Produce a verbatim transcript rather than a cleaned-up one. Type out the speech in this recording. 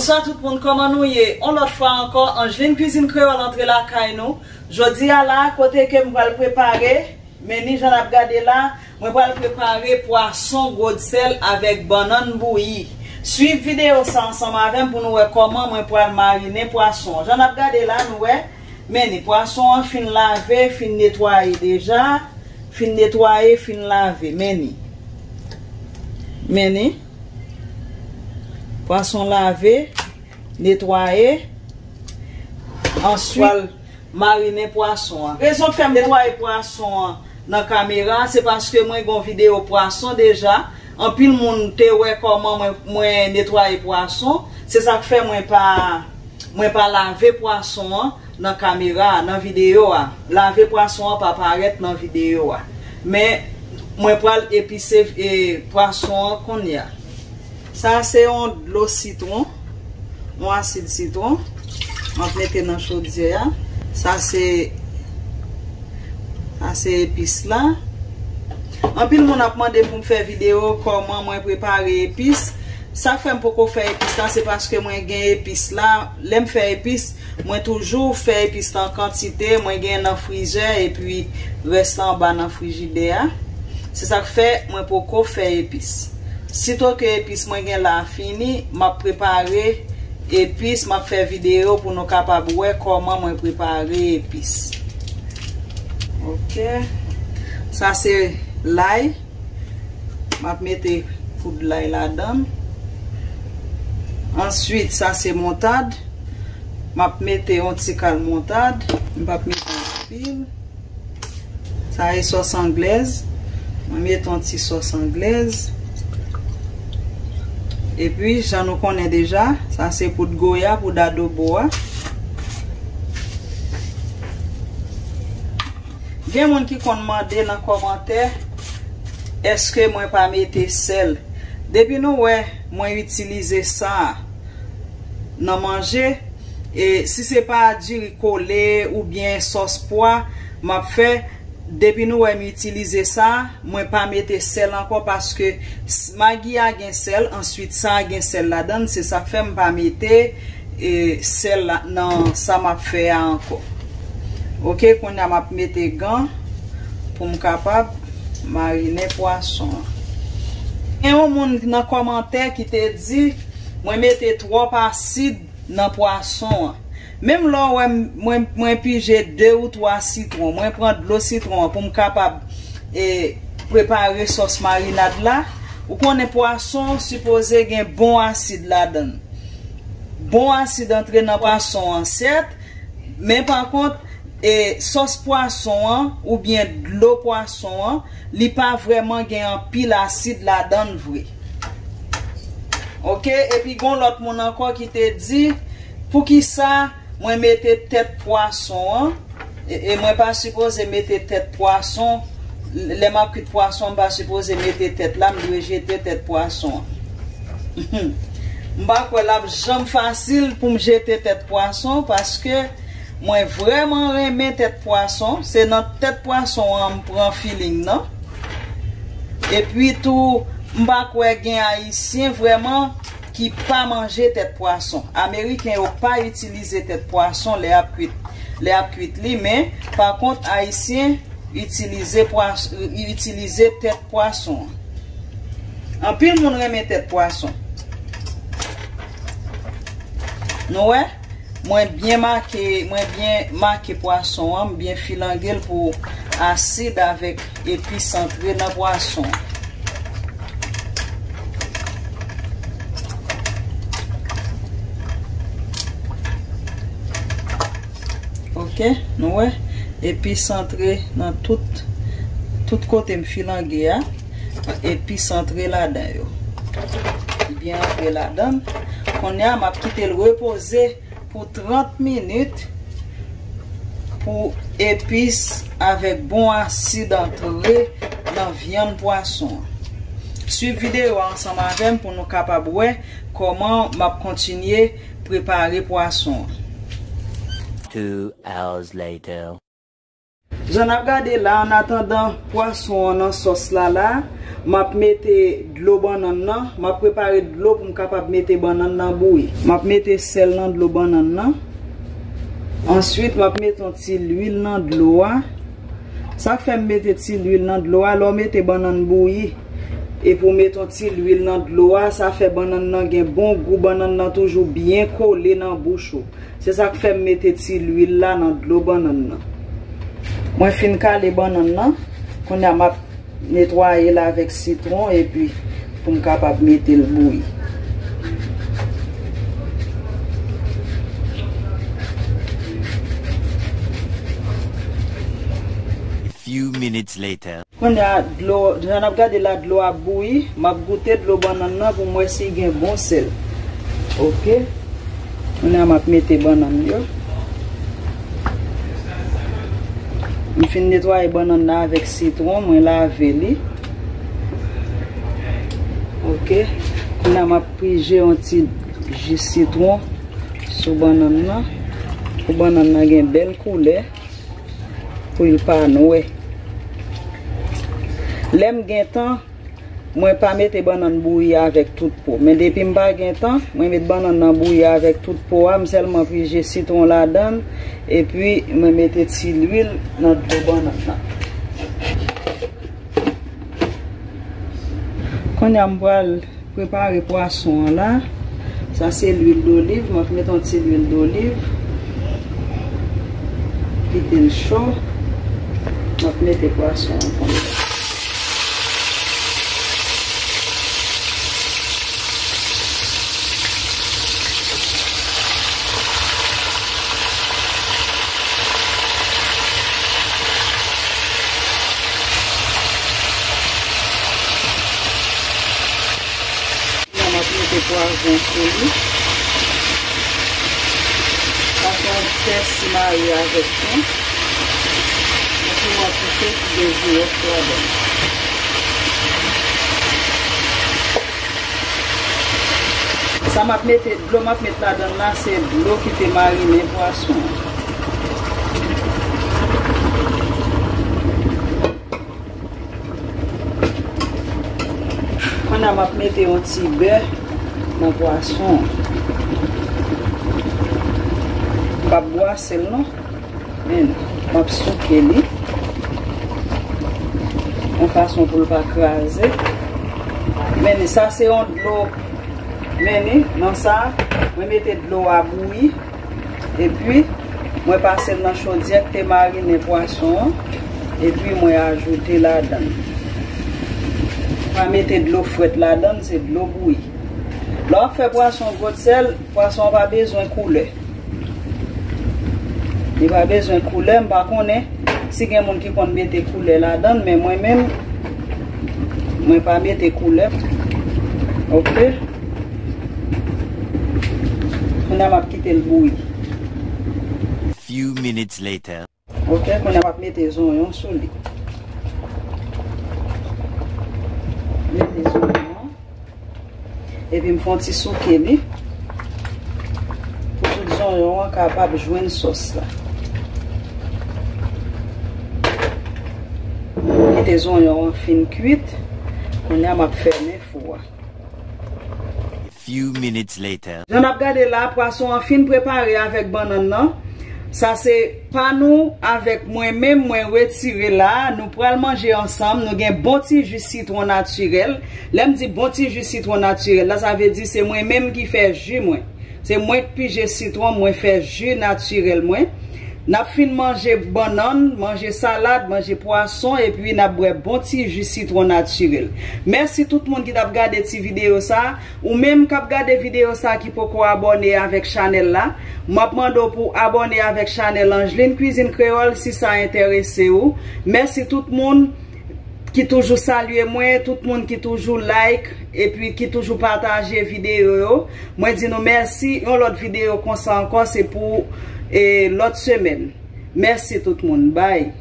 Bonswa tout moun, kòman nou ye? On lòt fwa ankò, Angeline Cuisine Créole antre lakay nou. Jodi a la, kote ke m pral prepare, men ni jan n ap gade la, mwen pral prepare pwason gwodsèl avèk bannann bouyi. Swiv videyo sa ansanm avè m pou nou wè kòman mwen pral marinen pwason. Jan n ap gade la, nou wè, men ni pwason an fin lave, fin netwaye deja, fin netwaye, fin lave, men ni. Men ni. Pwason lave, netwaye. Answit, pral marinen pwason an. Rezon k fè m netwaye pwason an nan kamera, se paske mwen gen yon videyo pwason deja. Anpil moun te wè kòman mwen, mwen netwaye pwason. Se sa k fè mwen pa, mwen pa lave pwason an nan kamera a, nan videyo a. Lave pwason an pa parèt nan videyo a. Men, mwen pral epise, e, pwason an kounye a. Sa se yon dlo sitwon, yon asid sitwon. M ap mete nan chodyè a. Sa se, sa se epis la. Anpil moun ap mande pou m fè videyo kòman mwen prepare epis. Sa k fè m poko fè epis la, se paske mwen gen epis la. Lè m fè epis, mwen toujou fè epis la an kantite, mwen gen nan frizè, epi rès la anba nan frijidè a. Se sa k fè mwen poko fè epis. Sito ke epis mwen gen la fini, m ap prepare epis, m ap fè videyo pou nou kapab wè kòman mwen prepare epis. Ok. Sa se lay. M ap mete poud lay ladan l. Answit, sa se moutad. M ap mete yon ti kal moutad. M p ap mete anpil. Sa e sòs anglèz. Mwen mete yon ti sòs anglèz. Epi, jan nou konnen deja, sa se poud goya, poud adobo a. Gen moun ki konn mande nan kòmantè, èske mwen pa mete sèl? Depi nou wè mwen itilize sa nan manje, e si se pa diri kole oubyen sòs pwa m ap fè, depi nou wè m itilize sa, mwen pa mete sèl ankò paske s-, magi a gen sèl, answit sa a gen sèl ladan l, se sa k fè m pa mete, e, sèl la nan sa m ap fè a ankò. Ok, kounye a m ap mete gan pou m kapab marinen pwason an. Gen yon moun nan kòmantè ki te di mwen mete twòp asid nan pwason an. Menm lè w wè m, mwen, mwen pije de ou twa sitwon, mwen pran dlo sitwon an pou m kapab, e, prepare sòs marinad la, ou konnen pwason sipoze gen bon asid ladan l. Bon asid antre nan pwason an, sèt, men pa kont, e, sòs pwason an oubyen dlo pwason an, li pa vrèman gen anpil asid ladan l vre. Ok, epi gon lòt moun ankò ki te di, poukisa mwen mete tèt pwason an, e, e mwen pa sipoze mete tèt pwason, lè m ap kwit pwason, m pa sipoze mete tèt la, m dwe jete tèt pwason an. M pa kwè l ap janm fasil pou m jete tèt pwason, paske mwen vrèman renmen tèt pwason. Se nan tèt pwason an m pran feeling nan. Epi tou, m pa kwè gen Ayisyen vrèman ki pa manje tèt pwason. Ameriken yo pa itilize tèt pwason lè y ap kwit, lè y ap kwit li, men pa kont Ayisyen itilize pwas-, itilize tèt pwason. Anpil moun renmen tèt pwason. Nou wè? Mwen byen make, mwen byen make pwason an, m byen filange l pou asid avèk epis antre nan pwason an. Ok, nou wè, epis antre nan tout, tout kote m filange a, epis antre ladan yo. Byen antre ladan. Kounye a, m ap kite l repoze pou trant minit pou epis avèk bon asid antre nan vyann pwason an. Swiv videyo a ansanm avè m pou nou kapab wè kòman m ap kontinye prepare pwason an. Two hours later. Jan n ap gade la, an atandan pwason an nan sòs la la, m ap mete dlo bannann nan. M ap prepare dlo pou m kapab mete bannann nan bouyi. M ap mete sèl nan dlo bannann nan. Answit, m ap mete yon ti lwil nan dlo a. Sa k fè m mete ti lwil nan dlo a, lè w mete bannann bouyi, epi w mete yon ti lwil nan dlo a, sa fè bannann nan gen bon gou, bannann nan toujou byen kole nan bouch ou. Se sa k fè m mete ti lwil la nan dlo bannann nan. Mwen fin kale bannann nan, kounye a m ap netwaye l avèk sitwon epi pou m kapab mete l bouyi. Few minutes later. Kounye a, dlo, jan n ap gade la, dlo ap bouyi. M ap goute dlo bannann nan pou m wè si gen bon sèl. Oke. Kounye a, m ap mete bannann yo. M fin netwaye bannann nan avèk sitwon, mwen lave li. Oke. Kounye a, m ap pije yon ti ji sitwon sou bannann nan. Pou bannann nan gen bèl koulè. Pou l pa nwè. Lè m gen tan, mwen pa mete bannann bouyi avèk tout po. Men depi m pa gen tan, mwen met bannann nan bouyi avèk tout po a, m sèlman pije sitwon ladan l, epi mwen mete ti lwil nan dlo bannann nan. Kounye a m pral prepare pwason an la. Sa se lwil doliv, m ap met yon ti lwil doliv. Kite l cho. M ap mete pwason an konsa. Kounye a m ap mete pwavwon sou li. Sa se yon pèsi marye avèk pen. Yon piman koupe ki gen jiwòf ladan l. Sa m ap mete, dlo m ap met ladan l la, se dlo ki te marinen pwason an. Kounye a m ap mete yon ti bè nan pwason an. M p ap bwase l non. Men, m ap souke li yon fason pou l pa kraze. Men, sa se yon dlo. Men, nan sa, mwen mete dlo a bouyi. Epi, mwen pase l nan chodyè k te marinen pwason an. Epi, mwen ajoute ladan l. Pa mete dlo frèt ladan l, se dlo bouyi. Lè w ap fè pwason gwòt sèl, pwason an pa bezwen koulè. Li pa bezwen koulè, m pa konnen si gen moun ki konn mete koulè ladan l, men mwen menm, mwen pa mete koulè. Oke. Kounye a m ap kite l bouyi. Few minutes later. Oke, kounye a m ap mete zonyon sou li. Mete zonyon an. Epi m fè yon ti souke li. Pou tout zonyon an kapab jwenn sòs la. Kite zonyon an fin kwit. Kounye a m ap fèmen fou a. Few minutes later. Jan n ap gade la, pwason an fin prepare avèk bannann nan. Sa se pa nou avèk mwen menm, mwen retire la. Nou pral manje ansanm. Nou gen bon ti ji sitwon natirèl. Lè m di bon ti ji sitwon natirèl la, sa vle di se mwen menm ki fè ji mwen. Se mwen k pije sitwon, mwen fè ji natirèl mwen. N ap fin manje bannann, manje salad, manje pwason, epi n ap bwè bon ti ji sitwon natirèl. Mèsi tout moun ki t ap gade ti videyo sa. Ou menm k ap gade videyo sa ki poko abòne avèk chanèl la, m ap mande w pou w abòne avèk chanèl Angeline Cuisine Créole si sa enterese ou. Mèsi tout moun ki toujou salye mwen, tout moun ki toujou like, epi ki toujou pataje videyo yo. Mwen di nou mèsi, yon lòt videyo konsa ankò, se pou, e, lòt semèn. Mèsi tout moun, bye.